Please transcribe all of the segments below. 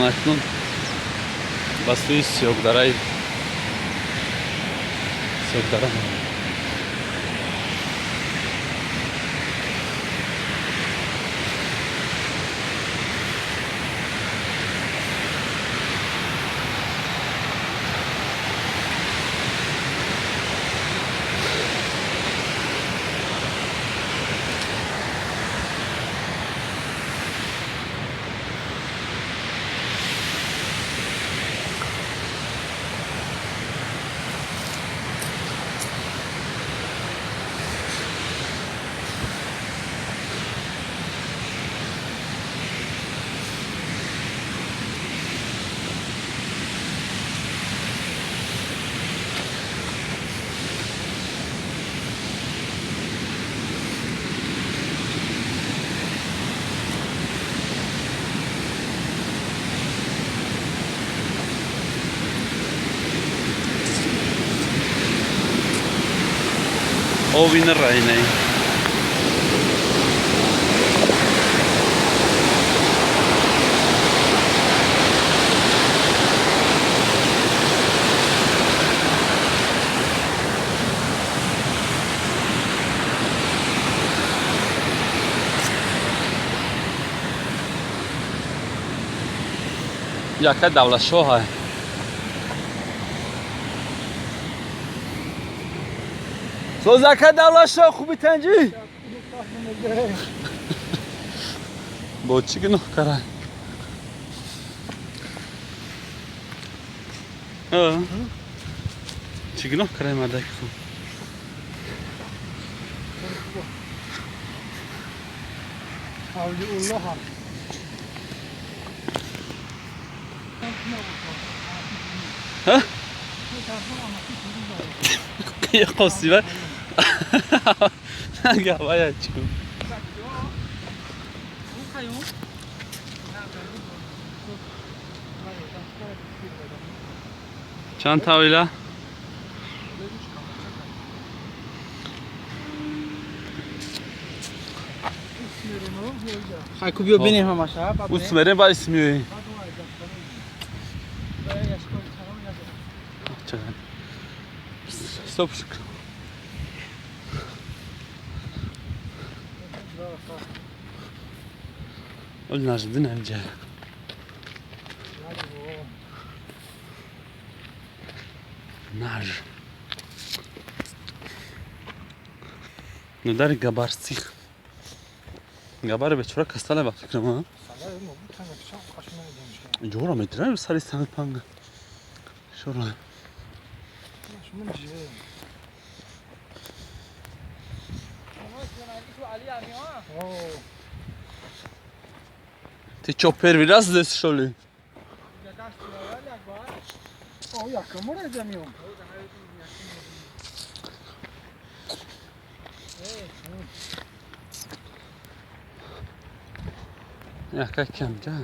Акнун ба сӯи Сиёбдараи Сиёбдара меравем. Оби нарайнай. Яка давлатшоҳа. Созака давлатшоҳ, хуби, танҷӣ? Бо чӣ гуноҳ кара? Чӣ гуноҳ карай мардаки хуб? Авлиуллоҳ. Ҳа? Қосиба гавая чӣ? Чанд тавила? Хайку, биё бинем ҳамаша. Усмерем, ба исмиёи. Стоп. Ол наждин амҷа. Наж. Нудари габарсих. Габари бечора кастале ба фикрам, а? Ҷора метирам сари санг панг. Шора. Ты чё, первый раз здесь, что ли? О, якому резамиом. Яка кам ҷа.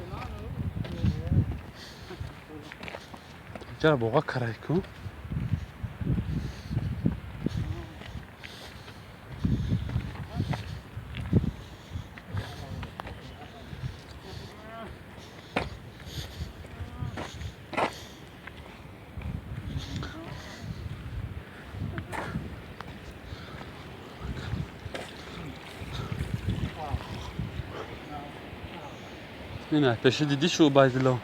Ҷара боға карайку. Ина, пеши диди шу Убайдулло.